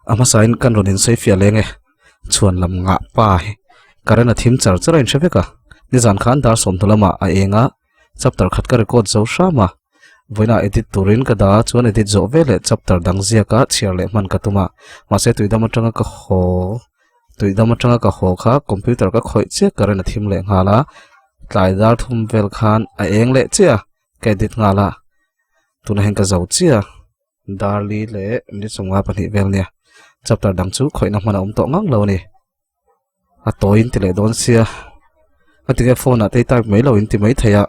A hmasain kan rawn insawi fiah leng e, chhuan lam ngah pa hi current a thim char char a inhre vek a, nizan khan dar sawmhnu lamah a eng a, chapter khat ka record zo hram a, vawiinah edit turin ka dah a, chuan edit zawh veleh chapter dang ziaka chhiar leh hman ka tum a, mahse tuidam atanga ka haw tuidam atanga ka haw kha computer ka khawih chiah current a thim leh nghal a, tlai dar thum vel khan a eng leh chiah a, ka edit nghal a, tunah hian ka zo chiah a. Darli leh minute sawmnga pahnih vel nia chapter dang chu khawihna hman a awm tawh ngang lo a ni a tawi in ti leh dawn sia a tinge phone ah te hi type mai lo in ti mai thei a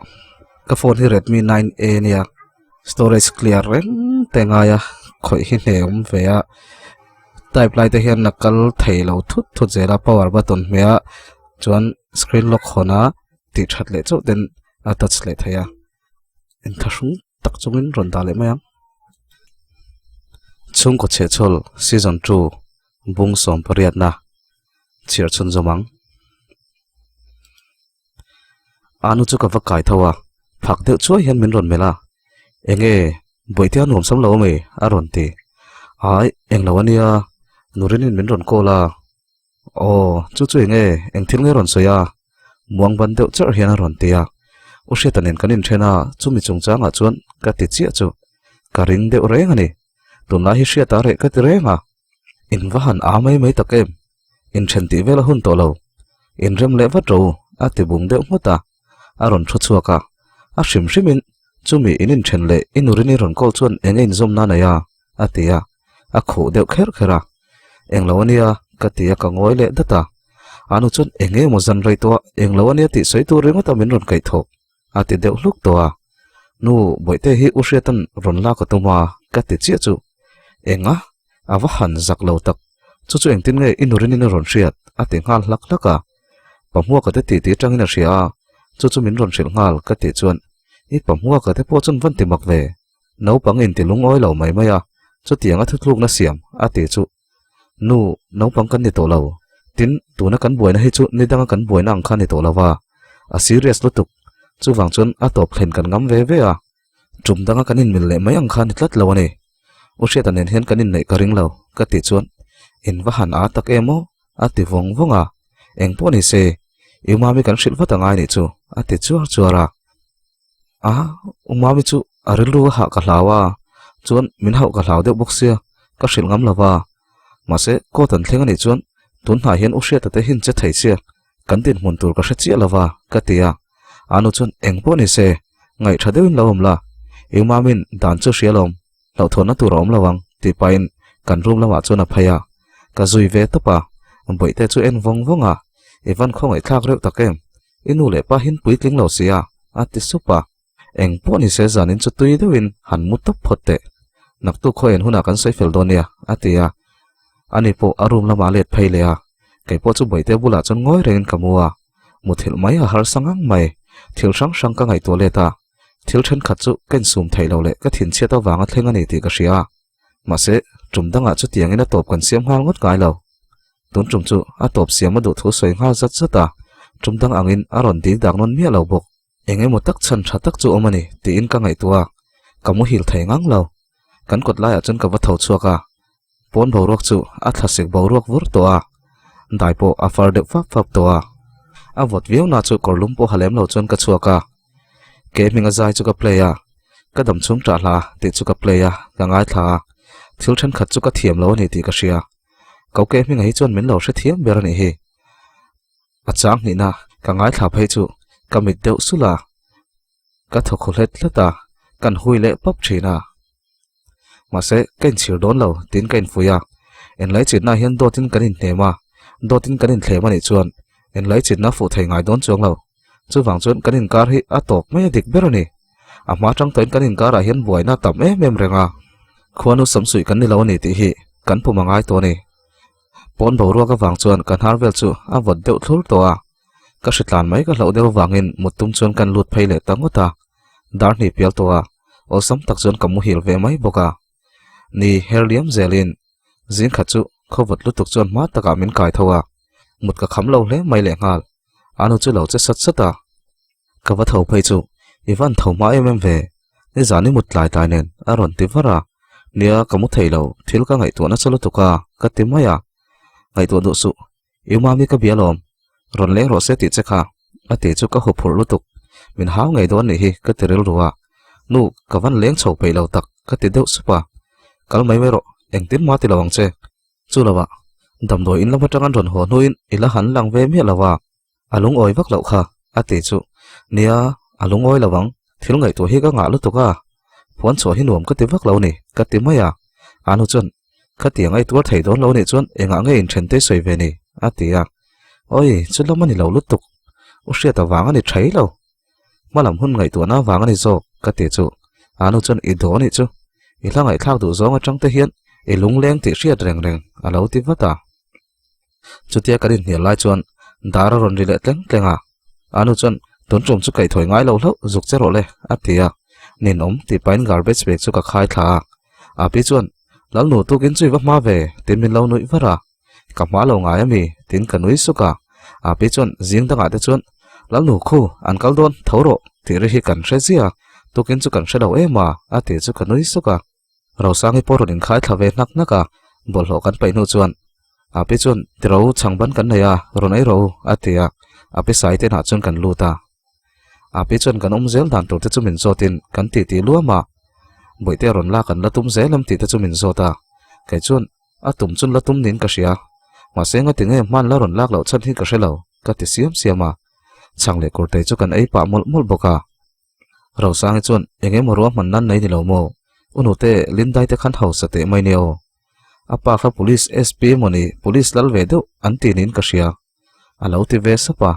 ka phone hi redmi 9a nia storage clear reng te a ngai a khawih hi hne awm ve a type lai te hian a kal thei lo thut thut zel a power button hmeh a chuan screen lock hawn a tih that leh chauh ten a touch leh thei a inthlahrung tak chungin rawn dah leh mai ang. Chhungkaw chhehchhawl season 2 bung sawm pariatna chhiar chhun zawm ang. Anu chu ka va kai tho a, phak deuh chuai hian min rawn melh a, Enge bawihte a nuam sam lo ami? a rawn ti. Ai, englo ania, Nurinin min rawn call a. Aw, chu chu enge, eng thil nge rawn sawi a? Muang ban deuh charh hian a rawn ti a. U Hriata nen kan inthen a, chumi chungchangah chuan ka ti chiah chu ka ring deuh reng a ni. Tunlai hi Hriata reh ka ti reng a. In va han a mai mai tak em? Inthen tih vel a hun tawh lo. Inrem leh vat ro a ti bung deuh nghut a. A rawn thu chhuak a. A hrim hrimin chumi in inthen leh i nurin i rawn call chuan enge inzawm nan ei a? a ti a. A khuh deuh kher kher a. Englo ania ka ti a ka ngawi leh dat a. Anu chuan eng emaw zan rei tawh a, englo ania tih sawi tur ringawt a min rawn kaih thawk a ti deuh hluk tawh a. Nu Bawihte hi U Hriata'n rawn lak a tum a ka ti chiah chu. Enga? A va han zak lo tak. Chu chu engtin nge i nurin in a rawn hriat a ti nghal hlak hlak a. Pahmuaka te titi atangin a hria a, chu chu min rawn hrilh nghal ka tih chuan i Pahmuaka te pawh chuan van ti mak ve. Naupang in ti lungawi lo mai mai a, chutiang a thutlukna siam a ti chu Nu, naupang kan ni tawh lo. Tin, tuna kan buaina hi chu ni danga kan buaina ang kha ni tawh lo va, a serious lutuk. Chuvang chuan a tawp thlen kan ngam ve ve a, tum danga kan inmil leh mai ang kha ni tlat lo a ni. U Hriata nen hian kan inneih ka ring lo, ka tih chuan in va han a tak em aw? a ti vawng vawng a. Eng pawh ni se, i umami kan hrilh vat angai nih chu, a ti chuar chuar a. A, umami chu a rilru a hah ka hlau a, chuan min hauh ka hlau deuh bawk sia, ka hrilh ngam lo va. Mahse, court an thleng a nih chuan tun hnah hian u Hriata te hin che thei sia, kan dinhmun tur ka hre chiah lo va, ka ti a. Anu chuan eng pawh ni se, ngaih tha deuhin lo awm la, i umamin dan chu hria lawm, hlauhthawnna tur a awm lo ang, tih pahin kan room lamah chuan a phei a. Ka zui ve tawp a, bawihte chu en vawng vawng a, i van khawngaih thlak reuh tak em? I nu leh pa hin puitling lo sia, a ti sup a. Eng pawh ni se zanin chu tui deuhin han mu tawp phawt teh. Naktuk khaw en hunah kan sawi fel dawn nia, a ti a. Ani pawh a room lamah a let phei leh a. Kei pawh chu bawihte bulah chuan ngawi rengin ka mu a. Muthilh mai a harsa ngang mai. Thil hrang hrang ka ngaihtuah let a. Thil thenkhat chu ka insum theih lo leh ka thinchhiat avanga thleng a ni tih ka hria a. Mahse, tum dangah chutiangin a tawp kan siam nghal ngawt ngai lo. Tun tum chu a tawp siam a duh thu sawi nghal zat zat a, tum dang angin a rawn dil dak nawn miah lo bawk. Eng emaw tak chhan tha tak chu awm a ni tiin ka ngaihtuah a, ka muhil thei ngang lo. Kan kawt laiah chuan ka va tho chhuak a, pawn boruak chu a thlasik boruak vur tawh a, dai pawh a far deuh fap fap tawh a. A vawt viau na chu kawrlum pawh ha lem lo chuan ka chhuak a, Ke hminga zai chu ka play a, ka dam chhung ṭah hla tih chu ka play a, ka ngaithla a, thil ṭhenkhat chu ka thiam lo a ni tih ka hria. Ko ke hminga hi chuan min lo hrethiam ber a nih hi. A chang hnihna ka ngaithla phei chu ka mit deuh sulh a, ka thaw khaw hlet hlet a, kan hui leh pawp ṭhin a. Mahse, ka inchhir dawn lo tiin ka infuih a, enlaichinna hian dawtin kan inhnem a, dawtin kan inthlem a nih chuan enlaichinna fuh thei ngai dawn chuang lo. Chuvang chuan kan inkar hi a tawp mai a dik ber a ni. A hma tang tawhin kan inkarah hian buaina a tam em em reng a, khuanu samsuih kan ni lo a ni tih hi kan pum a ngai tawh a ni. Pawn boruak avang chuan ka hnar vel chu a vawt deuh thlur tawh a, ka hritlan mai ka hlauh deuh avangin mut tum chuan kan lut phei leh ta ngawt a, dar hnih pial tawh a, awlsam tak chuan ka muhil ve mai bawk a. Ni, her liam zelin. Zing khat chu khawvawt lutuk chuan hma takah min kai tho a, mut ka kham lo hle mai lehnghal. A nu chu lo che sat sat a. Ka va tho phei chu, I van tho hma em em ve, nizan i mut tlai tlai nen a rawn ti var a. Nia, ka mu thei lo, thil ka ngaihtuah nasa lutuk a, ka ti mai a. Ngaihtuah duh suh, I mami ka bia lawm, rawn leng rawh se tih che kha, a ti chu ka hu phurh lutuk. Min hau ngei dawn nih hi ka ti rilru a, Nu, ka van leng chho peih lo tak, ka ti deuh sup a. Kal mai mai rawh, engtin mah ti lo ang che. Chu lovah, damdawi in lam atang an rawn haw hnuin i la han lang ve miah lo a, a lungawi vak loh kha, a ti chu. Nia, a lungawi lo ang, thil ngaihtuah hi ka ngah lutuk a, puan chhuah hi nuam ka ti vak lo ni, ka ti mai a. A nu chuan, Khatiang a i tuar thei dawn lo nih chuan engah nge inthen te sawi ve ni? a ti a. Awi, chu lam a ni lo lutuk. U hriat avang a ni thei lo. Hmalam hun ngaihtuahna avang a ni zawk, ka ti chu. A nu chuan i daw nih chu. I hla ngaihthlak duh zawng atang te hian i lungleng tih hriat reng reng a lo ti vat a. Chutia kan inhnial lai chuan dar a rawn ri leh tleng tleng a. A nu chuan tun tum chu kaihthawih ngai lo hlauh zuk che rawh le a ti a. Ninawm tih pahin garbage bag chu ka khai thla a. Api chuan Lalnu tukin chu i va hma ve tiin min lo nuih var a. Ka hma lo ngai ami tiin ka nui suk a. Api chuan zing dangah te chuan Lalnu khu an kal dawn tho rawh tih ri hi kan hre ziah a, tukin chu kan hre lo em a a ti chu ka nui suk a. Rosangi pawh rawn inkhai thla ve hnak hnak a, bawlhhlawh kan paih hnu chuan Api chuan tiro chhangban kan nei a, rawn ei rawh u a ti a, Api sai te inah chuan kan lut a. Api chuan kan awm zel dan tur te chu min zawtin kan titi luam a, Bawihte rawn lak an la tum zel em tih te chu min zawt a, kei chuan a tum chun la tum niin ka hria, mahse ngati nge hman la rawn lak loh chhan hi ka hre lo ka ti siam siam a, chhang leh kurtei chu kan ei pah mawlh mawlh bawk a. Rosangi chuan eng emaw ruahman nan nei ni lo maw? U nute Lindai te khan hausa teh mai nia aw. A pa kha Police SP emaw ni Police lal ve deuh an ti niin ka hria. A lo ti ve sap a.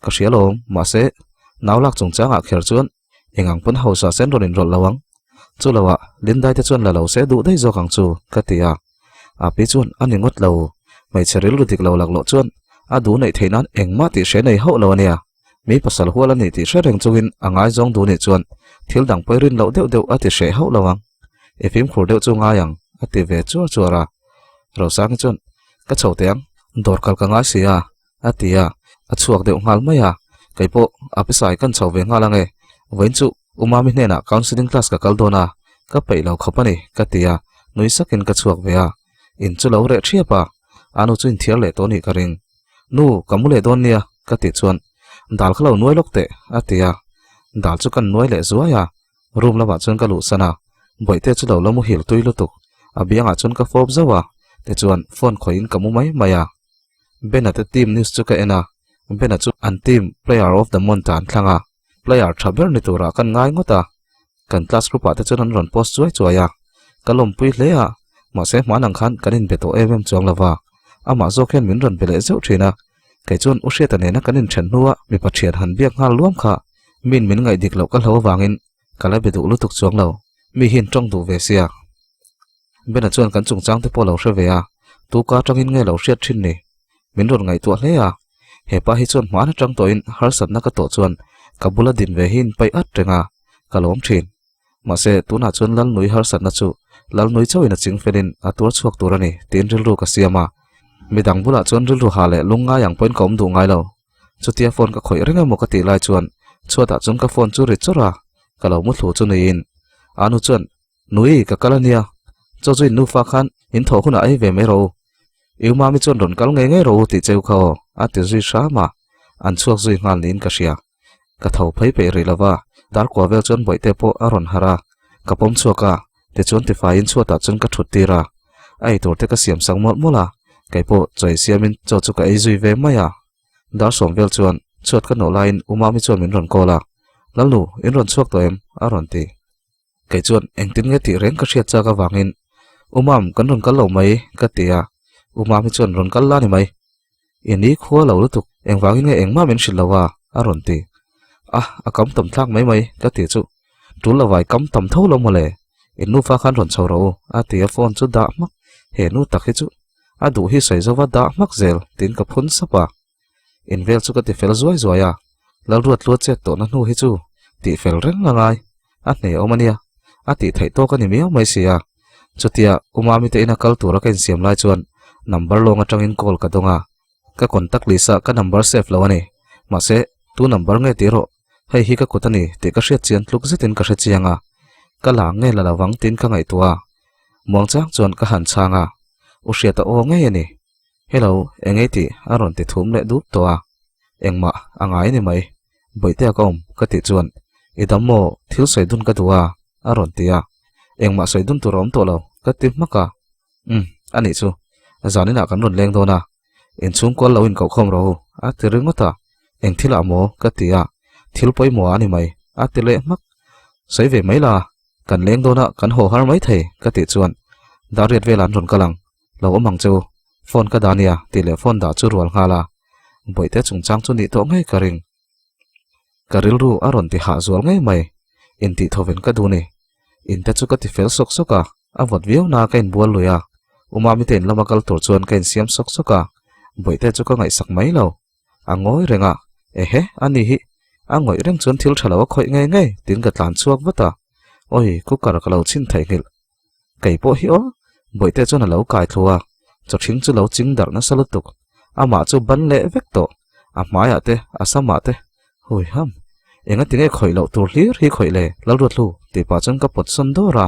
Ka hria lawm, mahse nau lak chungchangah kher chuan eng ang pawn hausa sen rawn inrawlh lo ang. Chu loah Lindai te chuan la lo se duh daih zawk ang chu ka ti a. A pi chuan a ni ngawt lo. Hmeichhe rilru dik lo laklawh chuan a duh neih theih nan engmah tih hre nei hauh lo a nia. Mi pasal hual a nih tih hre reng chungin a ngaizawng duh nih chuan thil dang pawi rin loh deuh deuh a ti hreh hauh lo ang. I fimkhur deuh chu ngai ang, a ti ve chuar chuar a. Rosangi chuan, Ka chho teh ang, dawr kal ka ngai si a, a ti a, a chhuak deuh nghal mai a. Kei pawh a pisai kan chho ve nghal ang e. Vawiin chu U Mami hnenah counselling class ka kal dawn a, ka peih lo khawp a ni, ka ti a, nui sakin ka chhuak ve a. In chu lo reh ṭhiap a, a nu chu inthiar leh tawh a nih ka ring. Nu, ka mu leh dawn nia, ka tih chuan, Dal kha lo nuai lawk teh, a ti a. Dal chu kan nuai leh zuai a, room lamah chuan ka luhsan a, Bawihte chu lo la muhil tui lutuk, a biangah chuan ka fawp zauh a, tichuan phone khawihin ka mu mai mai a. Bena te team news chu ka en a, Bena chu an team player of the month ah an thlang a, player tha ber ni turah kan ngai ngawt a, kan class group ah te chuan an rawn post chuai chuai a, ka lawmpui hle a, mahse hmanang khan kan inbe tawh em em chuang lova, amah zawk hian min rawn be leh zeuh thin a, kei chuan U Hriata nena kan inthen hnua mipa thian han biak nghal luam kha min min ngaih dik loh ka hlo avangin ka la be duh lutuk chuang lo, mi hian tawng duh ve sia. Bena chuan kan chungchang te pawh lo hre ve a, tuka atangin nge lo hriat thin ni? Min rawn ngaihtuah hle a, hepa hi chuan hmaan atang tawhin harsatna ka tawh chuan ka bula din ve hi in paih at reng a, ka lawm thin. Mahse, tunah chuan Lalnui harsatna chu Lalnui chauhin a ching felin a tuar chhuak tur a ni tiin rilru ka siam a. Midang bulah chuan rilru ha leh lungngai ang pawhin ka awm duh ngai lo. Chutia phone ka khawih reng emaw ka tih lai chuan chhuatah chuan ka phone chu ri chawrh a, ka lo mu thlu chu niin. Anu chuan, Nui, ka kal a nia. Chaw chu in nufa khan in thawh hunah ei ve mai rawh u. I umami chuan rawn kal ngei ngei rawh u tih cheu kha aw, a ti zui hram a. An chhuak zui nghal niin ka hria. Ka tho phei peih rih lova, darkua vel chuan bawihte pawh a rawn harh a. Ka pawm chhuak a, tichuan tifaiin chhuatah chuan ka thut tir a. A eitur te ka siam sak mawlh mawlh a, kei pawh chaw ei siamin chaw chu ka ei zui ve mai a. Dar sawm vel chuan chhuat ka nawh laiin umami chuan min rawn call a, Lalnu, in rawn chhuak tawh em? a rawn ti. Kei chuan engtin nge tih reng ka hriat chak avangin, U Mam, kan rawn kal lo mai, ka ti a. U Mam hi chuan rawn kal la ni mai. I ni khua lo lutuk, engvangin nge engmah min hrilh lo a? a rawn ti. A, a kam tam thlak mai mai, ka ti chu. Tul lovai kam tam tho lo mawle, in nufa khan rawn chho rawh u, a ti a phone chu dah hmak. He nu tak hi chu a duh hi sawi zova dah hmak zel, tiin ka phun sap a. In vel chu ka ti fel zuai zuai a, Lalruatlua chet tawhna hnu hi chu tih fel reng a ngai, a hne awm a nia, a tih theih tawk a ni miau mai si a. Chutia Umami te ina kal tura ka insiam lai chuan number lawng atangin call ka dawng a, ka contact list ah ka number save lo a ni. Mahse, tu number nge tih erawh hei hi ka kut a ni tih ka hriat chian tluk zetin ka hre chiang a, ka la nge la lovang tiin ka ngaihtuah a. Muangchang chuan ka han chhang a, U Hriata aw ngei a ni. Hello, eng ei tih a rawn ti thum leh dup tawh a, engmah a ngai ni mai, Bawihtea ka awm ka tih chuan i dam maw thil sawi dun ka duh a a rawn ti a, engmah sawi dun tur a awm tawh lo ka ti hmak a, umm a nih chu, zaninah kan rawn leng dawn a, inchhung kual lo inkohkhawm rawh u a ti ringawt a, eng thilah maw ka ti a, thil pawimawh a ni mai a ti leh hmak, sawi ve mai la, kan leng dawn a kan haw har mai thei ka tih chuan dar riat velah an rawn kal ang. Lo awm ang che u, phone ka dah nia tih leh phone dah chu rual nghal a, Bawihte chungchang chu nih tawh ngei ka ring. Ka rilru a rawn ti hah zual ngei mai, intih thovin ka duh ni. Inte chu ka ti fel sawk sawk a, a vawt viau na ka inbual lui a, U Mami te in lama kal tur chuan ka insiam sawk sawk a, Bawihte chu ka ngaihsak mai lo. A ngawi reng a, ehe, ani hi a ngawih reng chuan thil tha lo a khawih ngei ngei tiin ka tlan chhuak vat a, awi cooker ka lo chhin theihnghilh. Kei pawh hi aw, Bawihte chuan a lo kai thlu a, chawthing chu lo ching darh nasa lutuk, amah chu ban leh vek tawh, a hmaiah te, a samah te, hui ham, enga tinge khawih loh tur hlir hi khawih le, Lalruatlu tih pah chuan ka pawt sawn dawr a,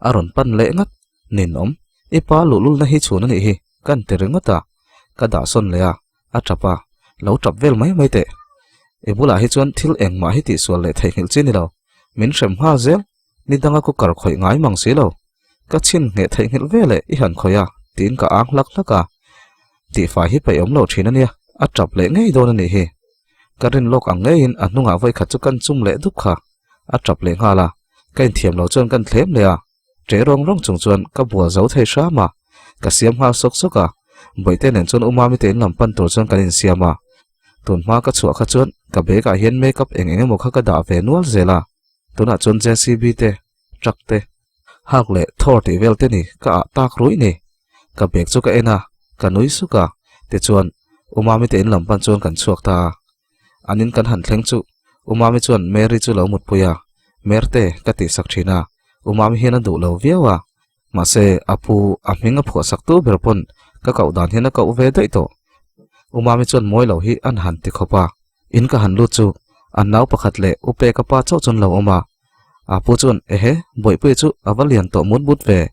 a rawn pan leh ngat, Ninawm, i pa luhlulna hi chhun a nih hi, ka ti ringawt a, ka dah sawn leh a, a tap a, lo tap vel mai mai teh, i bulah hi chuan thil engmah hi tihsual leh theihnghilh chi ni lo, min hrem nghal zel. Ni danga cooker khawih ngai mang si lo. Ka chhin ngheh theihnghilh ve leh i han khawih a, tiin ka ang hlak hlak a. Tihfai hi peih awm lo thin a nia, a tap leh ngei dawn a nih hi. Ka rin lawk ang ngeiin a hnungah vawikhat chu kan chum leh dup kha. A tap leh nghal a, ka inthiam lo chuan kan thlem leh a. Ṭe rawng rawng chung chuan ka bual zo thei hram a, ka siam nghal sawk sawk a. Bawihte nen chuan U Mami te in lam pan tur chuan kan insiam a. Tun hma ka chhuah kha chuan ka bag ah hian make up eng eng emaw kha ka dah ve nual zel a. Tunah chuan JCB te, truck te, hak leh thawr tih vel te ni ka ah tak ruih ni. Ka bag chu ka en a, ka nui suk a, tichuan U Mami te in lam pan chuan kan chhuak ta a. An in kan han thleng chu U Mami chuan Mary chu lo mutpui a, Merte ka tih sak thin a, U Mami hian a duh lo viau a, mahse a pu a hming a phuah sak tu ber pawn ka koh dan hian a koh ve daih tawh. U Mami chuan mawi lo hi an han ti khawp a. In ka han lut chu an nau pakhat leh u Peka pa chauh chuan lo awm a. A pu chuan ehe Bawihpuia chu a va lian tawh mut mut ve.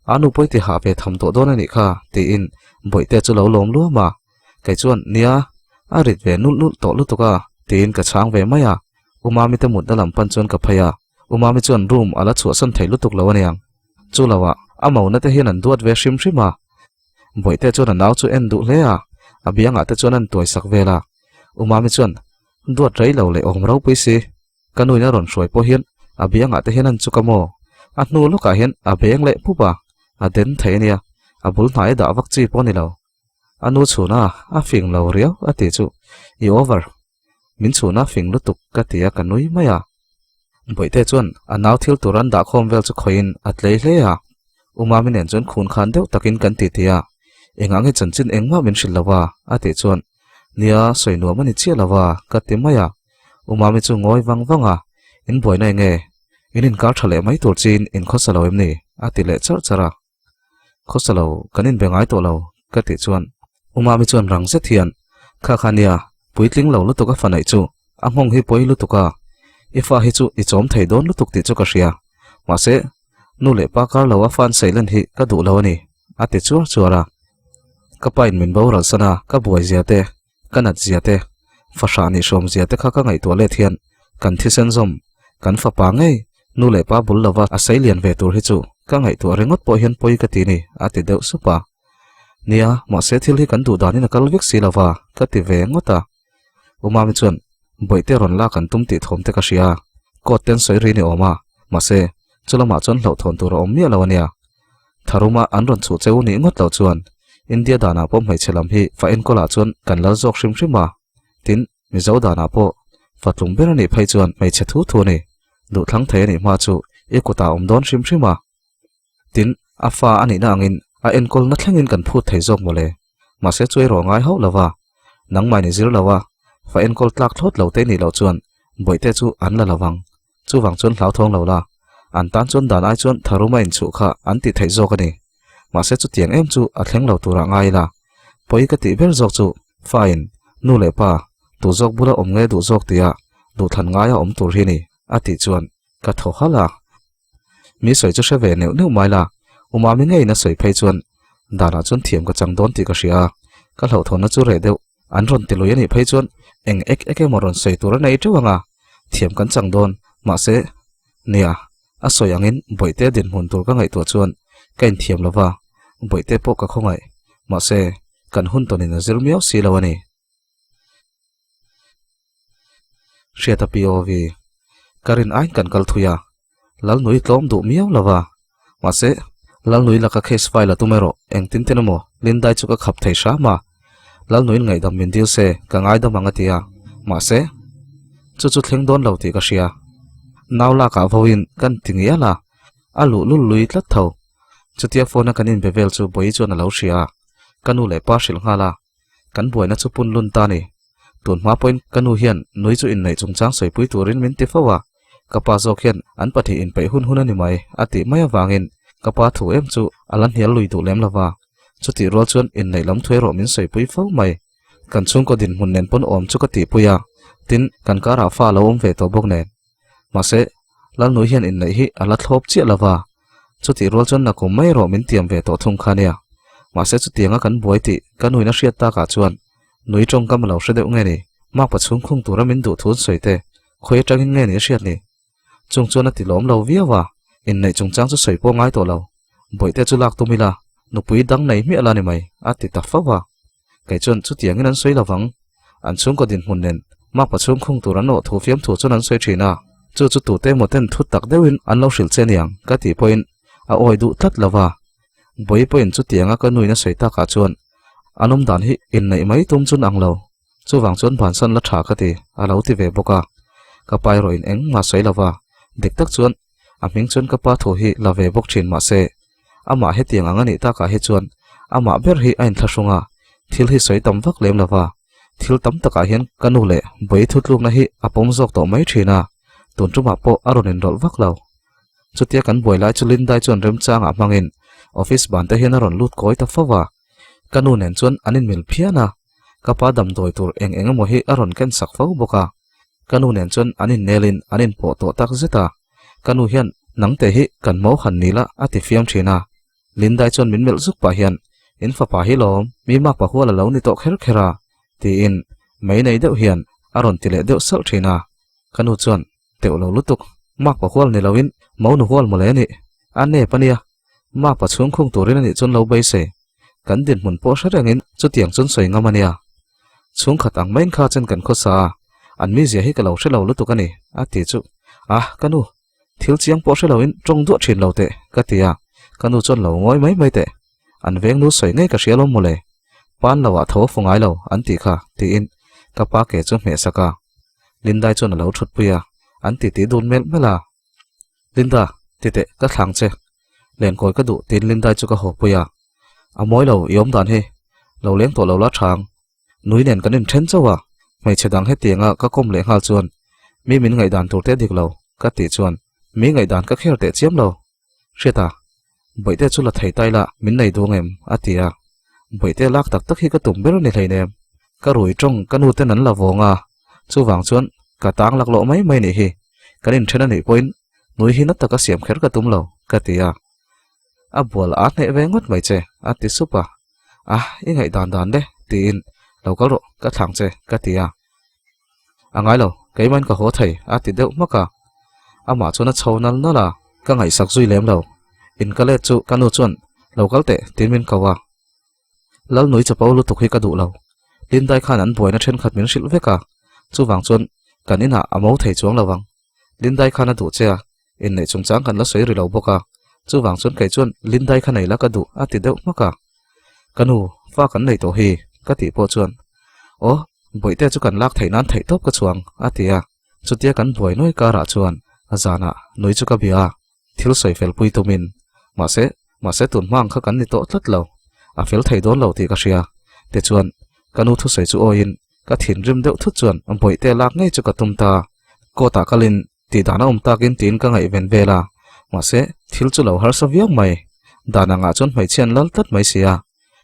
A nu pawi ti hah ve tham tawh dawn a nih kha tiin Bawihtea chu lo lawm luam a. Kei chuan nia a rit ve nulh nulh tawh lutuk a tiin ka chhang ve mai a. U Mami te mutna lam pan chuan ka phei a. U Mami chuan room a la chhuahsan thei lutuk lo aniang. Chu lo ah a mona te hian an duat ve hrim hrim a. Bawihte chuan a nau chu en duh hle a, a biangah te chuan an tuai sak vel a. U Mami chuan, Duat rei lo leh awm ropui si, ka nuin a rawn hruai pawh hian a biangah te hian an chuk a maw? A hnu lawkah hian a beng leh pup a, a den thei a nia, a bul hnai a dah vak chi pawh a ni lo. A nu chhuna a fing lo riau a tih chu, I over. Min chhuna fing lutuk ka ti a ka nui mai a. Bawihte chuan a nau thil tur an dahkhawm vel chu khawihin a tlei hle a. U Mami nen chuan khun khan deuh takin kan titi a, engah nge chanchin engmah min hrilh lo a? a tih chuan, Nia, sawi nuam a ni chiah lo a, ka ti mai a. U Mami chu ngawi vang vang a, In buaina eng nge? In inkar tha leh mai tur chiin in khawsa lo em ni? a ti leh charh charh a. Khawsa lo, kan inbe ngai tawh lo, ka tih chuan U Mami chuan rang zet hian, Kha kha nia, puitling lo lutuk a fa neih chu, a nghawng hi pawi lutuk a, i fa hi chu i chawm thei dawn lutuk tih chu ka hria, mahse, nu leh pa kar lo a fa an seilen hi ka duh lo a ni, a ti chuar chuar a. Ka pa in min boral san a, ka buai zia te, ka nat zia te, fahrah nih hrawm zia te kha ka ngaihtuah let hian kan thisen zawm, kan fapa ngei nu leh pa bul lova a sei lian ve tur hi chu ka ngaihtuah ringawt pawh hian pawi ka ti ni, a ti deuh sup a. Nia, mahse thil hi kan duh danin a kal vek si lova, ka ti ve ngawt a. U Mami chuan, Bawihte rawn lak an tum tih thawm te ka hria a, court ten sawi ri ni awm a, mahse, chu lamah chuan hlauhthawn tur a awm miah lo a nia. Tharuma an rawn chhuh cheu nih ngawt loh chuan India danah pawh hmeichhe lam hi fa enkawlah chuan kan lal zawk hrim hrim a, tin, Mizo danah pawh fa tlum ber a nih phei chuan hmeichhe thu thu a ni, duhthlang thei a nih hma chu i kutah a awm dawn hrim hrim a. Tin, a fa a nihna angin a enkawlna thlengin kan phut thei zawk mawle. Mahse chu erawh ngai hauh lo va, nangmah in i zir lo a, fa enkawl tlak thlawt lo te nih loh chuan bawihte chu an la lo vang. Chuvang chuan hlauthawng lo la. An tan chuan dan ai chuan tharuma inchhuh kha an tih theih zawk a ni. Mahse chutiang em chu a thleng lo turah ngai ila. Pawi ka tih ber zawk chu fain nu leh pa duh zawk bula awm nge duh zawk tia duhthlan ngaia awm tur hi ni a tih chuan ka thaw halh a. Mi sawi chu hre ve neuh neuh mai la, Umami ngeiin a sawi phei chuan danah chuan thiam ka chang dawn tih ka hria a, ka hlauhthawnna chu reh deuh an rawn ti lui a nih phei chuan eng ek ek emaw rawn sawi tur a nei teuh ang a, thiam kan chang dawn mahse nia a sawi angin bawihte dinhmun tur ka ngaihtuah chuan ka inthiam lo va, bawihte pawh ka khawngaih mahse kan hun tawnin a zir miau si lo a ni. Hriata POV, Ka rin aiin kan kal thui a, Lalnui tlawm duh miau lo va. Mahse, Lalnui laka case file a tum erawh engtin tin emaw Lindai chu ka khap thei hram a. Lalnuiin ngaihdam min dil se ka ngaidam ang a ti a, mahse, chu chu thleng dawn lo tih ka hria. Nau lakah vawiin kan ti ngial a, a luhlul lui tlat tho. Chutia phone a kan inbe vel chu Bawihi chuan a lo hria a, ka nu leh pa hrilh nghal a. Kan buaina chu pun lun ta ni. Tun hma pawhin ka nu hian nui chu inneih chungchang sawipui turin min ti fo a, ka pa zawk hian an pahnih inpeih hun hun a ni mai a tih mai avangin ka pa thu em chu a la hnial lui duh lem lo va. Chutih rual chuan inneih lam thu erawh min sawipui fo mai. Kan chhungkaw dinhmun nen pawn awm chu ka tihpui a, tin kan karah fa a lo awm ve tawh bawk nen. Mahse, Lalnui hian inneih hi a la thlawp chiah lo va, chutih rual chuan nakum mai erawh min tiam ve tawh thung kha nia. Mahse chutianga kan buai tih ka nuin a hriat takah chuan nui tawngkam a lo hre deuh nge ni? Makpa chhung khung tura min duh thu an sawi te, khawi atangin nge ni a hriat ni? Chung chuan a ti lawm lo viau a, inneih chungchang chu sawi pawh ngai tawh lo. Bawihte chu lak tum ila, nupui dang nei hmiah la ni mai, a ti ta fo a. Kei chuan chutiangin an sawi lo vang. An chhungkaw dinhmun nen makpa chhung khung tur an awh thu fiamthu chuan an sawi thin a, chu chu tute emaw ten thu tak deuhin an lo hrilh che aniang ka tih pawhin a awi duh tlat lo va. Bawi pawhin chutianga ka nuin a sawi takah chuan an awm dan hi inneih mai tum chun ang lo, chuvang chuan bansan la tha ka ti a lo ti ve bawk a. Ka pa erawhin engmah sawi lo va, dik tak chuan a hming chuan ka pa thu hi la ve bawk thin mahse Amah hetiang ang a nih takah hi chuan amah ber hi a inthlahrung a, thil hi sawi tam vak lem lova, thil tam takah hian ka nu leh Bawi thutlukna hi a pawm zawk tawh mai thin a, tun tumah pawh a rawn inrawlh vak lo. Chutia kan buai lai chu Lindai chuan remchangah hmangin office ban te hian a rawn lut kawi ta fo a, ka nu nen chuan an inmil phian a, ka pa damdawi tur eng eng emaw hi a rawn ken sak fo bawk a, ka nu nen chuan an innelin an inpawh tawh tak zet a. Ka nu hian nangte hi kan mo han ni la a ti fiam thin a. Lindai chuan min melh zuk pah hian, In fapa hi lawm, mi makpa hual a lo ni tawh kher kher a, tiin mei nei deuh hian a rawn ti leh deuh salh thin a. Ka nu chuan, Teuh lo lutuk, makpa hual ni loin mo nu hual mawle a nih, a nep a nia, makpa chhung khung turin a nih chuan lo beisei. Kan dinhmun pawh hre rengin chutiang chuan sawi ngam a nia. Chhungkhat ang maiin kha chen kan khawsa a, an mizia hi ka lo hre lo lutuk a ni, a ti chu. Ah, ka nu, thil chiang pawh hre loin tawng duah thin lo teh, ka ti a, ka nu chuan lo ngawi mai mai teh. An veng nu sawi ngei ka hria lawm mawle. Pan lo ah tho a fu ngai lo, an tih kha, tiin ka pa ke chu hmeh sak a. Lindai chuan a lo thutpui a, an titi dun melh melh a. Linda, ti teh, ka thlang che. Lenkawi ka duh tiin Lindai chu ka haw pui a. A mawi lo, i awm dan hi. Lo leng tawh lo la chhang. Nui nen kan inthen chauh a, hmeichhe dang hetianga ka kawm leh nghal chuan mi min ngaihdan tur te a dik lo, ka tih chuan mi ngaihdan ka kher teh chiam lo. Hriata, Bawihte chu la thei ta ila min nei duh ngem? a ti a. Bawihte lak tak tak hi ka tum ber a ni hleinem. Ka rui tawng ka nu ten an la vawng a, chuvang chuan ka tang laklawh mai mai nih hi. Kan inthen a nih pawhin nui hi na taka siam kher ka tum lo, ka ti a. A bual a hneh ve ngawt mai che, a ti sup a. A, i ngaih dan dan le, tiin, Lo kal rawh, ka thlang che, ka ti a. A ngai lo, keimahin ka haw thei, a ti deuh hmak a. Amah chuan a chho nal nal a, ka ngaihsak zui lem lo. In ka let chu ka nu chuan, Lo kal teh, tiin min ko a. Lalnui chapo lutuk hi ka duh lo. Lindai khan an buaina thenkhat min hrilh vek a, chuvang chuan kan inah a mo thei chuang lo ang. Lindai khan a duh che a, inneih chungchang kan la sawi ri lo bawk a, chuvang chuan kei chuan Lindai kha nei la ka duh a ti deuh hmak a. Ka nu, fa kan nei tawh hi, ka tih pawh chuan, Aw, bawihte chu kan lak theih nan theih tawp ka chuang, a ti a. Chutia kan buai nuai karah chuan a zanah nui chu ka bia a, thil sawi fel pui tumin, mahse, mahse tun hma ang kha kan ni tawh tlat lo, a fel thei dawn lo tih ka hria. Tichuan, ka nu thusawi chu awiin Ka thinrim deuh thut chuan bawihte lak ngei chu ka tum ta. Court ah kalin tih dan a awm takin tiin ka ngaihven vel a. Mahse, thil chu lo harsa viau mai. Dan angah chuan hmeichhia an lal tlat mai si a.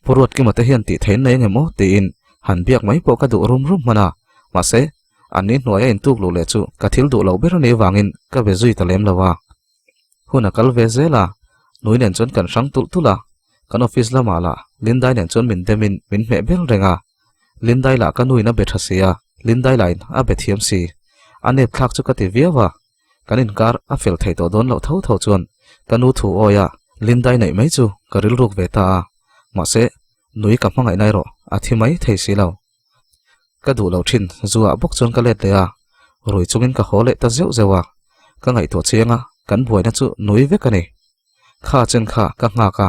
Pu Ruatkima te hian tih theih nei engemaw tiin han biak mai pawh ka duh rum rum hman a. Mahse, an ni hnuaia intuk luh leh chu ka thil duh loh ber a nih avangin ka be zui ta lem lo a. Hun a kal ve zel a, nui nen chuan kan hrang tulh tulh a. Kan office lamah lah Lindai nen chuan min demin min hmeh bel reng a. Lindai lah ka nuin a be tha si a, Lindai lahin a be thiam si. A nep thlak chu ka ti viau a, kan inkar a fel thei tawh dawn loh tho tho chuan ka nu thu awi a, Lindai neih mai chu ka rilruk ve ta a. Mahse, nui ka hmangaih na erawh a thi mai thei si lo. Ka duh loh thin zuah bawk chuan ka let leh a, rui chungin ka haw leh ta zeuh zeuh a, ka ngaihtuah chiang a, kan buaina chu nui vek a ni. Kha chen kha ka nghak a,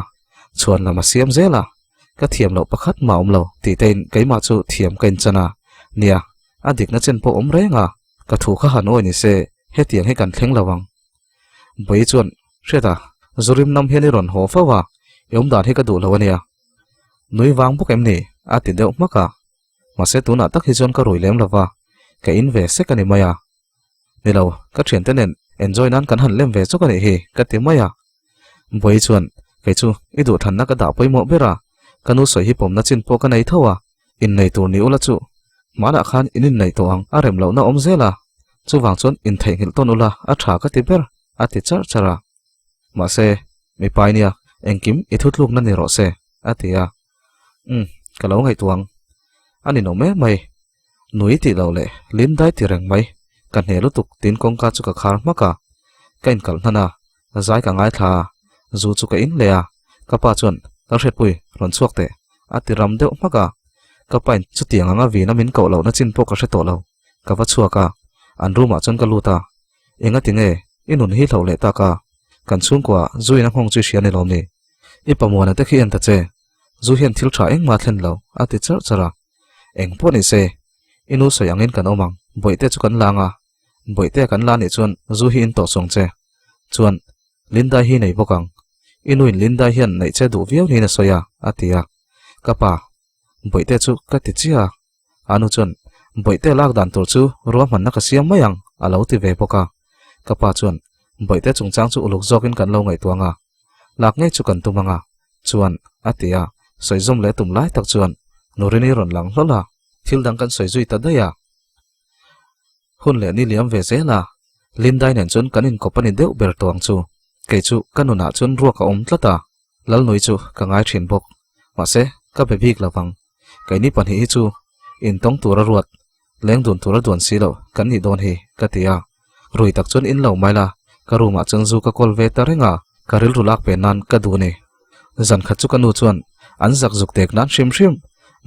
chhuan lam a siam zel a, ka thiam loh pakhat mah awm lo tih te in keimah chu thiam ka inchan a, nia, a dikna chen pawh awm reng a, ka thu kha han awi ni se hetiang hi kan thleng lo ang. Bawi chuan, Hriat a, Zurim nam hian i rawn haw fo a, i awmdan hi ka duh lo a nia. Nui vang bawk em ni? a ti deuh hmak a. Mahse tunah tak hi chuan ka rui lem lo va, ka in ve sek a ni mai a. Ni lo, ka thiante nen enjoy nan kan han lem ve chawk a nih hi, ka ti mai a. Bawi chuan, Kei chu i duhthanna ka dah pawimawh ber a, ka nu sawi hi pawmna chin pawh ka nei tho a, innei tur ni ula chu hmanah khan in inneih tawh ang a rem lohna awm zel a, chuvang chuan intheihnghilh tawn ula a tha ka ti ber, a ti charh charh a. Mahse, mipa i nia, engkim i thutlukna ni rawh se, a ti a. Umm, ka lo ngaihtuah ang. A ninawm em mai. Nui tih loh leh lim dai ti reng mai. Ka hne lutuk tiin kawngka chu ka khar hmak a. Ka inkalh hnan a, zai ka ngaithla a, zu chu ka in leh a. Ka pa chuan, Lalhriatpui, rawn chhuak teh, a ti ram deuh hmak a. Ka pain chutiang anga vina min koh lohna chin pawh ka hre tawh lo. Ka va chhuak a, an room ah chuan ka lut a. Enga tinge i nun hi hloh leh tak a? Kan chhungkua zuin a nghawng chu i hria ni lawm ni? I pamuana te khi en ta che, zu hian thil tha engmah a thlen lo, a ti charh charh a. Eng pawh ni se, i nu sawi angin kan awm ang, bawihte chu kan lang a, bawihtea kan la nih chuan zu hi in tawh chuang che. Chuan, Lindai hi nei bawk ang. I nuin Lindai hian neih che duh viau niin a sawi a, a ti a. Ka pa, bawihte chu ka ti chiah a. A nu chuan, Bawihte lak dan tur chu ruahmanna ka siam mai ang, a lo ti ve bawk a. Ka pa chuan, Bawihte chungchang chu uluk zawkin kan lo ngaihtuah ang a. Lak ngei chu kan tum ang a, chuan, a ti a, sawi zawm leh tum lai tak chuan Nurini rawn lang hlawl a, thil dang kan sawi zui ta daih a. Hun leh ni liam ve zel a, Lindai nen chuan kan inkawp a ni deuh ber tawh ang chu. Kei chu ka nunah chuan ruak a awm tlat a, Lalnui chu ka ngai thin bawk. Mahse, ka be bik lo vang. Keini pahnih hi chu intawng tura ruat, leng dun tura duan si loh kan nih dawn hi, ka ti a. Rui tak chuan in lo mai la, ka room ah chuan zu ka kawl ve ta reng a, ka rilru lak ve nan ka duh a ni. Zan khat chu ka nu chuan an zak zuk tek nan hrim hrim,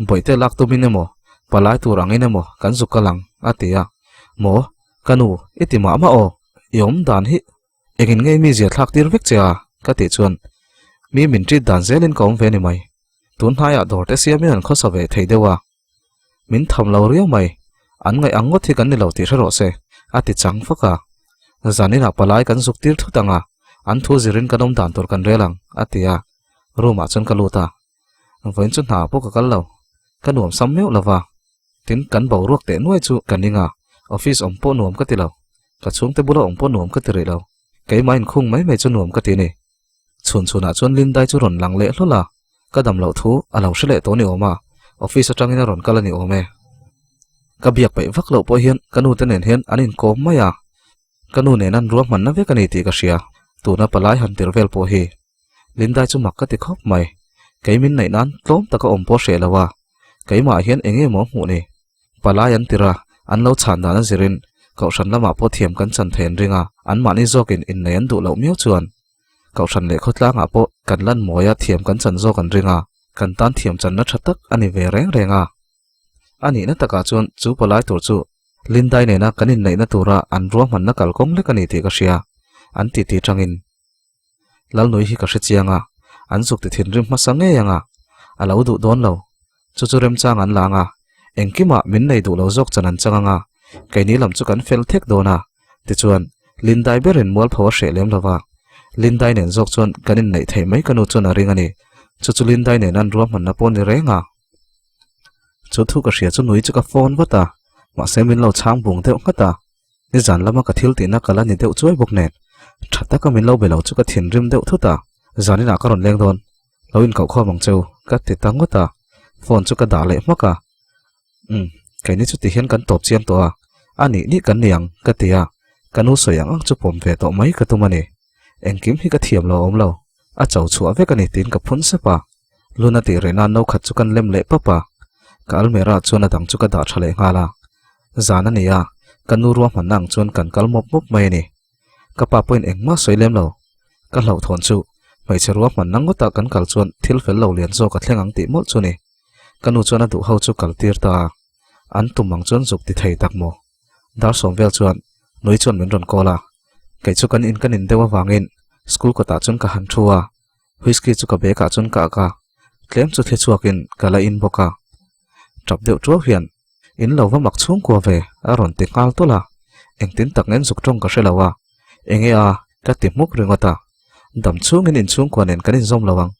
bawihte lak tumin emaw, palai tur angin emaw kan zuk kal ang, a ti a. Maw, ka nu, i ti mah mah aw, i awm dan hi Engin nge mi zia thlak tir vek che a? ka tih chuan mi min ṭit dan zelin ka awm ve ni mai. Tun hnaiah dawr te siamin an khawsa ve thei deuh a. Min tham lo riau mai. An ngaih ang ngawt hi kan ni lo tih hre rawh se, a ti chang fak a. Zaninah palai kan zuk tir thut ang a, an thu zirin kan awm dan tur kan rel ang, a ti a. Room ah chuan ka lut a. Vawiin chu hna pawh ka kal lo. Ka nuam sam meuh lo va. Tin, kan boruak teh nuai chu ka ning a, office awm pawh nuam ka ti lo. Ka chhungte bula awm pawh nuam ka ti rih lo. Keimah inkhung mai mai chu nuam ka ti a ni. Chhun chhunah chuan Lindai chu rawn lang leh hlawl a, ka dam loh thu a lo hre leh tawh ni awm a, office atangin a rawn kal a ni awm e. Ka biak peih vak loh pawh hian ka nute nen hian an inkawm mai a, ka nu nen an ruahmanna vek a ni tih ka hria, tuna palai han tir vel pawh hi. Lindai chu mak ka ti khawp mai. Kei min neih nan tlawm taka awm pawh hreh lo a, keimah hian eng nge maw hmuh ni? Palai an tir a, an lo chhan dan a zirin Kohhran lamah pawh thiam kan chan thei an ring a, anmahni zawkin innei an duh loh miau chuan Kohhran leh khawtlangah pawh kan lan mawia thiam kan chan zawk an ring a, kan tan thiam channa tha tak a ni ve reng reng a. A nihna takah chuan chu palai tur chu Lindai nena kan inneihna tura an ruahmanna kalkawng lek a ni tih ka hria, an titi tangin. Lalnui hi ka hre chiang a, an zuk ti thinrim hmasa ngei ang a, a lo duh dawn lo. Chu chu remchang an la ang a, engkimah min nei duh lo zawk chan an chang ang a, keini lam chu kan fel thek dawn a, tichuan Lindai berin mualpho a hreh lem lo va, Lindai nen zawk chuan kan inneih theih mai ka nu chuan a ring a ni, chu chu Lindai nen an ruahmanna pawh ni reng a. Chu thu ka hria chu nui chu ka phone vat a, mahse min lo chhang bung deuh nghat a. Nizan lama ka thil tihna ka la ni deuh chuai bawk nen. Tha taka min lo be lo chu ka thinrim deuh thut a, zaninah ka rawn leng dawn, lo inkauh khawm ang cheu ka ti ta ngawt a, phone chu ka dah leh hmak a. Umm, keini chu tihian kan tawp chiang tawh a, a nih nih kan ni ang ka ti a, ka nu sawi ang ang chu pawm ve tawh mai ka tum a ni. Engkim hi ka thiam lo a awm lo, a cho chhuah vek a ni tiin ka phun sep a. Luna tih reh nan no khat chu kan lem leh pap a, ka almirah chuan a dang chu ka dah tha leh nghal a. Zan a ni a, ka nu ruahmanna ang chuan kan kal mawp mawp mai a ni. Ka pa pawhin engmah sawi lem lo. Ka hlauhthawn chu hmeichhe ruahmanna ngawtah kan kal chuan thil fel lo lian zawk a thleng ang tih mawlh chu ni. Ka nu chuan a duh ho chu kal tir ta a, an tum ang chuan zuk ti thei tak maw? Dar sawm vel chuan nui chuan min rawn call a, kei chu kan in kan in deuh avangin school kawtah chuan ka han thu a, Whisky chu ka bag ah chuan ka ak a, tlem chu thli chhuakin ka la in bawk a. Tap deuh tuau hian, In lo va mak chhungkua ve, a rawn ti nghal tawlh a. Engtin tak ngen zuk tawng ka hre lo a, enge a, ka ti hmuk ringawt a. Dam chhungin inchhungkua nen kan inzawm lo ang.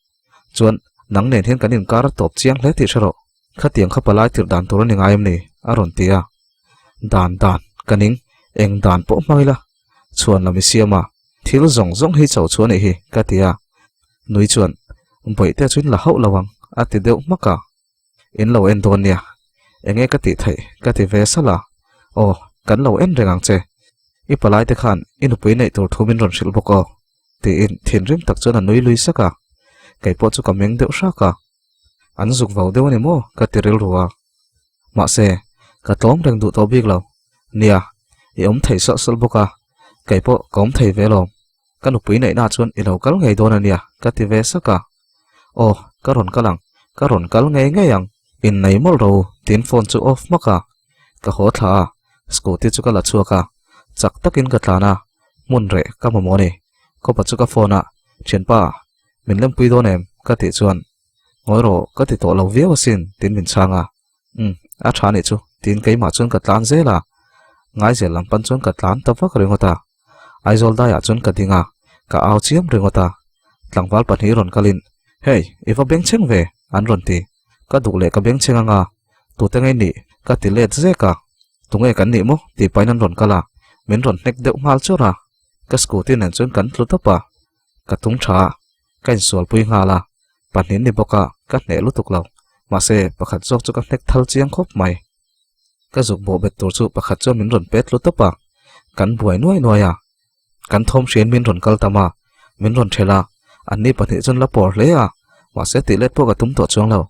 Chuan, nang nen hian kan inkar a tawp chiang hle tih hre rawh. Khatiang kha palai tirh dan tur a ni ngai em ni? a rawn ti a. Dan dan, ka ning, eng dan pawh hmang ila, chhuan lam i siam a, thil zawng zawng hi cho chu a nih hi, ka ti a. Nui chuan, Bawihte chu in la hauh lo ang, a ti deuh hmak a. In lo en dawn nia, enge ka tih theih, ka ti ve salh a. Aw, kan lo en reng ang che. I palai te khan i nupui neih tur thu min rawn hrilh bawk aw, tiin thinrim tak chuan a nui lui sak a. Kei pawh chu ka meng deuh hrak a. An zuk vau deuh a ni maw? ka ti rilru a. Mahse, ka tlawm reng duh tawh bik lo. Nia, i awm thei sawlh sawlh bawk a, kei pawh ka awm thei ve lawm. Ka nupui neihna chuan i lo kal ngei dawn a nia, ka ti ve sak a. Aw, ka rawn kal ang, ka rawn kal ngei ngei ang, innei mawlh ro tiin phone chu off hmak a. Ka haw thla a, scooty chu ka la chhuak a, chak takin ka tlan a, hmun reh ka mamawh a ni. Kawpa chu ka phone a, Thianpa, min lempui dawn em? ka tih chuan, Ngawi rawh, ka ti tawh lo viau asin, tiin min chhang a. Umm, a tha nih chu, tiin keimah chuan ka tlan zel a. Ngaizel lam pan chuan ka tlan ta vak ringawt a. Aizawl daiah chuan ka ding a, ka au chiam ringawt a. Tlangval pahnih rawn kalin, Hey, i va bengchheng ve, an rawn ti. Ka duh leh ka bengchheng anga, tute ngei nih, ka ti let zek a. Tunge kan nih maw? tih pahin an rawn kal a, min rawn hnek deuh nghal chawrh a. Ka scooty nen chuan kan tlu tawp a. Ka tung tha a, ka insualpui nghal a, pahnih ni bawk a, ka hneh lutuk lo. Mahse, pakhat zawk chu ka hnek thal chiang khawp mai. Ka zuk bawh bet tur chu pakhat chuan min rawn pet tlu tawp a, kan buai nuai nuai a. Kan thawm hriain min rawn kal tam a, min rawn ṭhelh a, anni pahnih chuan la pawr hle a, mahse tih let pawh ka tum tawh chuang lo.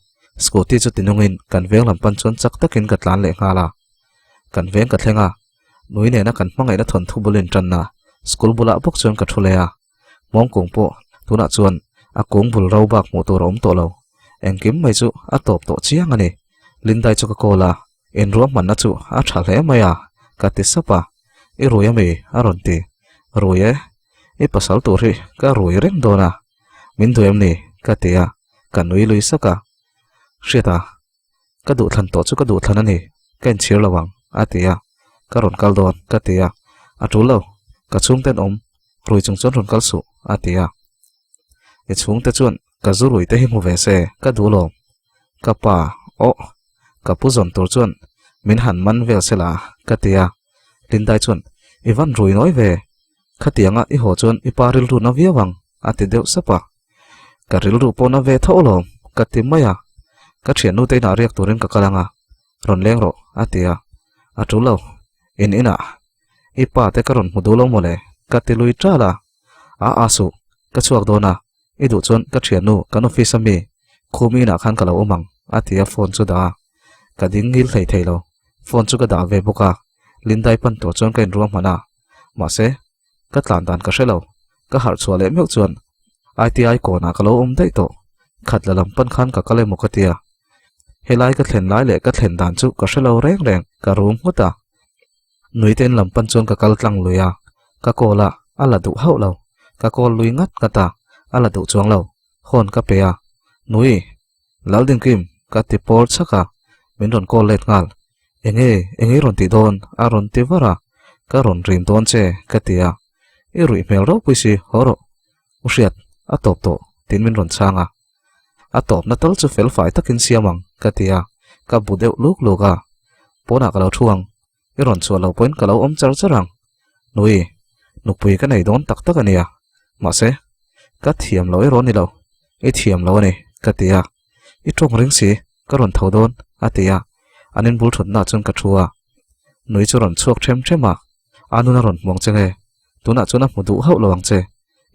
Scooty chu tinungin kan veng lam pan chuan chak takin ka tlan leh nghal a. Kan veng ka thleng a, nui nena kan hmangaihna thawnthu bul inṭanna school bulah bawk chuan ka ṭhu leh a. Mawngkung pawh tunah chuan a kung bul ro bak hmuh tur a awm tawh lo. Engkim mai chu a tawp tawh chiang a ni. Lindai chu ka call a, inruahmanna chu a tha hle mai a, ka ti sap a. I rui ami? a rawn ti. Rui e, i pasal tur hi ka rui reng dawn a, min duh em ni? ka ti a, ka nui lui sak a. Hriat a, Ka duhthlan tawh chu ka duhthlan a ni, ka inchhir lo ang, a ti a. Ka rawn kal dawn, ka ti a. A tul lo, ka chhungten awm, rui chung chuan rawn kal suh, a ti a. I chhungte chuan ka zu rui te hi hmu ve se, ka duh lawm. Ka pa, awh, ka pu zawn tur chuan min han man vel se la, ka ti a. Lindai chuan, I van rui nawi ve, khatianga i haw chuan i pa rilru na viau ang, a ti deuh sap a. Ka rilru pawh na ve tho alawm, ka ti mai a. Ka thiannu te inah riak turin ka kal ang a, rawn leng rawh, a ti a. A tul lo, in inah i pa te ka rawn hmu duh lo mawle, ka ti lui ṭal a. A a suh, ka chhuak dawn a, i duh chuan ka thiannu kan office a mi khum inah khan ka lo awm ang, a ti a phone chu dah a. Ka ding ngil thei thei lo, phone chu ka dah ve bawk a, Lindai pan tur chuan ka inruahman a, mahse, Ka tlan dan ka hre lo. Ka harh chhuah leh meuh chuan ITI kawnah ka lo awm daih tawh. Khat la lam pan khan ka kal emaw ka tia. Helai ka thlen lai leh ka thlen dan chu ka hre lo reng reng, ka rum nghut a. Nuitein lam pan chuan ka kal tlang lui a, ka call a, a la duh hauh lo. Ka call lui ngat ngat a, a la duh chuang lo. Horn ka pe a, Nui, Laldinkim, ka ti pawr chhak a, min rawn call let nghal. Enge, enge i rawn tih dawn? a rawn ti var a, Ka rawn rim dawn che, ka ti a. I ruih hmel ropui si, haw rawh. U Hriat, a tawp tawh, tiin min rawn chhang a. A tawpna tal chu fel fai takin siam ang, ka ti a, ka bu deuh luk luk a. Pawnah ka lo thu ang, i rawn chhuah loh pawhin ka lo awm char char ang. Nui, Nupui ka nei dawn tak tak a nia. Mahse, ka thiam lo erawh a ni lo. I thiam lo a ni, ka ti a. I tawng ring si, ka rawn tho dawn, a ti a. An inbul thutnaah chuan ka thu a. Nui chu rawn chhuak them them a. A nun a rawn hmuang che nge? Tunah chuan a hmu duh hauh lo ang che.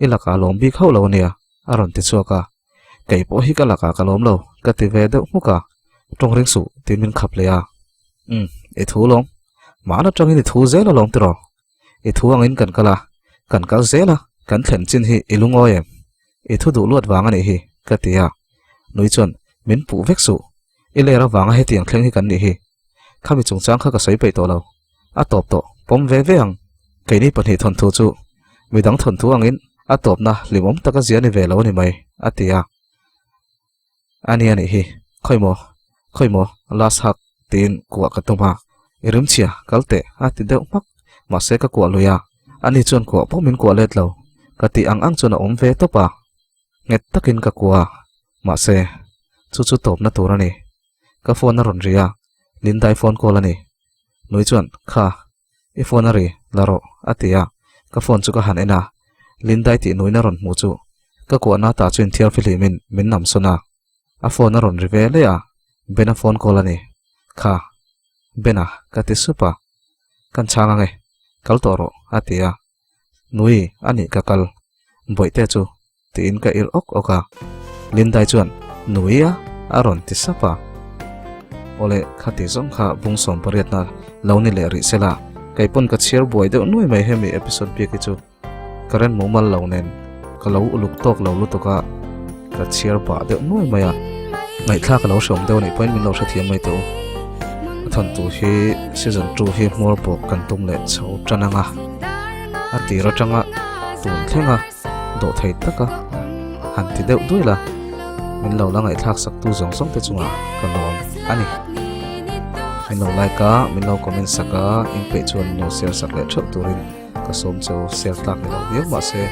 I lakah a lawm bik hauh lo a nia, a rawn ti chhuak a. Kei pawh hi ka lakah ka lawm lo, ka ti ve deuh hmuk a. Tawng ring suh, tiin min khap leh a. Umm, i thu lawm. Mahna tangin i thu zel alawm tiraw? I thu angin kan kal a, kan kal zel a, kan thlen chin hi i lungawi em? I thu duh luat vang a nih hi, ka ti a. Nui chuan, Min puh vek suh. I ler avanga hetiang thleng hi kan nih hi. Khami chungchang kha ka sawi peih tawh lo. A tawp tawh, pawm ve ve ang. Keini pahnih thawnthu chu midang thawnthu angin a tawpna hlimawm taka zia ni ve lo a ni mai, a ti a. A ni a nih hi, khawi maw, khawi maw, last hug tiin kuah ka tum a, i rimchhia, kal teh a ti deuh hmak, mahse ka kuah lui a, ani chuan kuah pawh min kuah let lo, ka tih ang ang chuan a awm ve tawp a, nghet takin ka kuah a, mahse chu chu tawpna tur a ni, ka phone a rawn ri a, Lindai phone call a ni, nui chuan kha I phone a ri, la rawh, a ti a, ka phone chu ka han en a, Lindai tih nuin a rawn hmuh chu ka kuahna tah chu inthiar fihlimin min nam sawn a, a phone a rawn ri ve leh a, Bena phone call a ni, Kha, Bena, ka ti sup a, Kan chhang ang e, kal tawh rawh, a ti a, Nui, a nih ka kal, Bawihte chu, tiin ka irh awk awk a, Lindai chuan Nui a a rawn ti sap a. Awle, khati zawng kha bung sawmpariatna lo ni leh rih sela, kei pawn ka chhiar buai deuh nuai mai hemi episode biak hi chu current mumal lo nen ka lo uluk tawk lo lutuk a, ka chhiar pah deuh nuai mai a. Ngaihthlak a lo hreawm deuh anih pawhin min lo hrethiam mai tawh u. A thawntu hi season 2 hi hmuar bawk kan tum leh chho tan ang a, a tir atanga tun thleng a. dawh thei tak a, han ti deuh duai la, min lo la ngaihthlak sak tu zawng zawng te chungah ka lawm a ni. Min lo like a, min lo comment sak a, in peih chuan min lo share sak leh theuh turin ka sawm cheu, share tlak ni lo viau mahse.